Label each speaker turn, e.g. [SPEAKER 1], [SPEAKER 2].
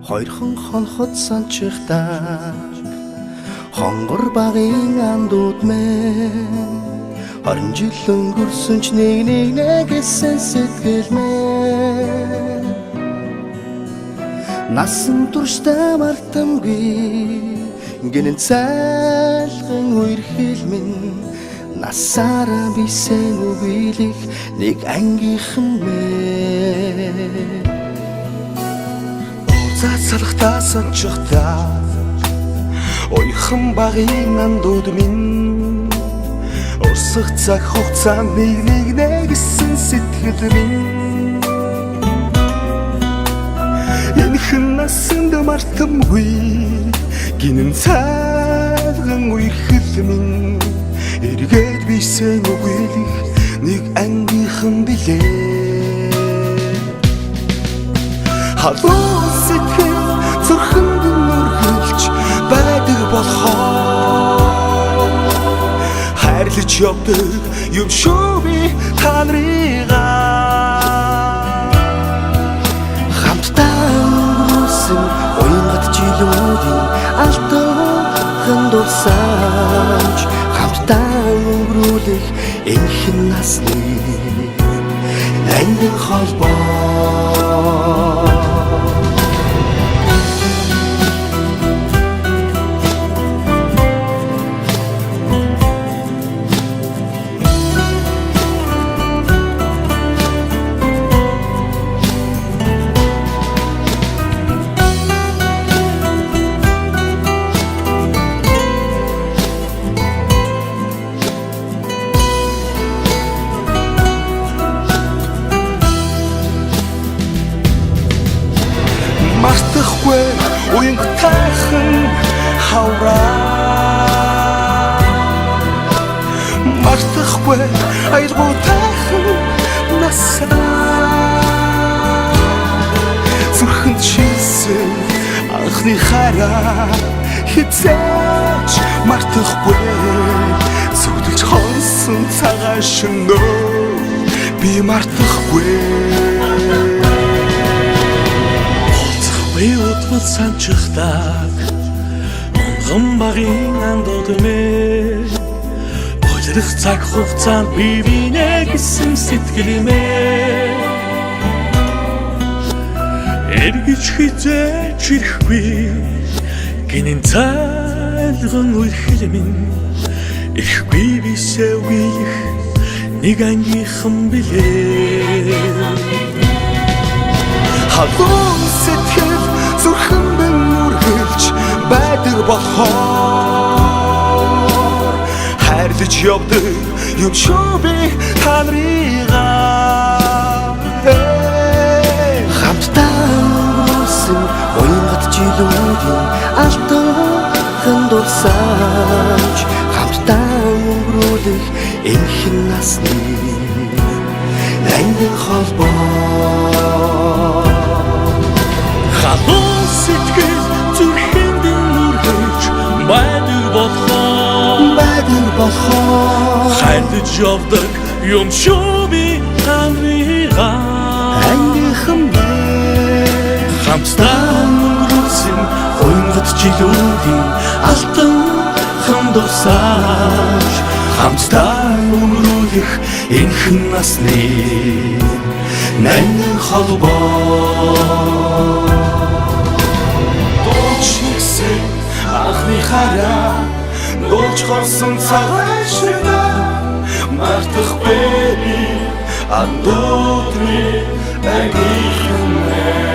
[SPEAKER 1] Хоёрхан хонхот санчихдаг хонгор багын андууд мэн 20 жил өнгөрсөн ч нэг нэг нэгсэн сэтгэл мэн насан туршдаа мартамгүй гинэн цайлган үерхэл минь насаараа бисэн үгүйлэх нэг ангийнхан мэн.
[SPEAKER 2] Уулзаад салхтаа санчихдаг уяхан багын андууд минь урсах цаг хугацаа нэг нэг нэгсэн сэтгэл минь энхэн насанд мартамгүй гинэн цайлган үерхэл минь эргээд бисэн үгүйлэх нэг ангийнхан билээ. Халуун сэтгэл зүрхэнд нүргэлж байдаг болохоор хайрлаж явдаг юм шүү би та нарыгаа.
[SPEAKER 1] Хамтдаа өнгөрүүлсэн уянгат жилүүдийн алтан дурсамж хамтдаа өнгөрүүлэх энхэн насны ангин холбоо.
[SPEAKER 2] Мартахгүй уянгатайхан хавраа мартахгүй аялгуутайхан насаа зүрхэнд шилсэн анхны хайраа хизээч мартахгүй зүудэлж хонсон цагаан шөнөө би мартахгүй.
[SPEAKER 3] Би удвал санчихдаг онгон багын андууд мэн улирах цаг хугацаанд би бинэ гэсэн сэтгэл мэн эргэж хизээч ирэхгүй гинэн цайлган үерхэл минь ирэхгүй бисээ үгүйлэх нэг ангийнхан билээ.
[SPEAKER 2] Халуун сэтгэл зүрхэнд нүргэлж байдаг болохоор хайрлаж явдаг юм шүү би та нарыгаа.
[SPEAKER 1] Хамтдаа өнгөрүүлсэн уянгат жилүүдийн алтан дурсамж хамтдаа өнгөрүүлэх энхэн насны ангин холбоо.
[SPEAKER 3] Халуун сэтгэл зүрхэнд нүргэлж байдаг болохоор
[SPEAKER 1] байдаг болохоор
[SPEAKER 3] хайрлаж явдаг юм шүү би та нарыгаа.
[SPEAKER 1] Ангийнхан мэн
[SPEAKER 3] Хамтдаа өнгөрүүлсэн уянгат жилүүдийн алтан дурсамж хамтдаа өнгөрүүлэх энхэн насны нангин холбоо.
[SPEAKER 2] Дууч нэгсэн анхны хараа нууж хорсон цагаан шөнөө мартахгүй би андууд минь ангийнхан.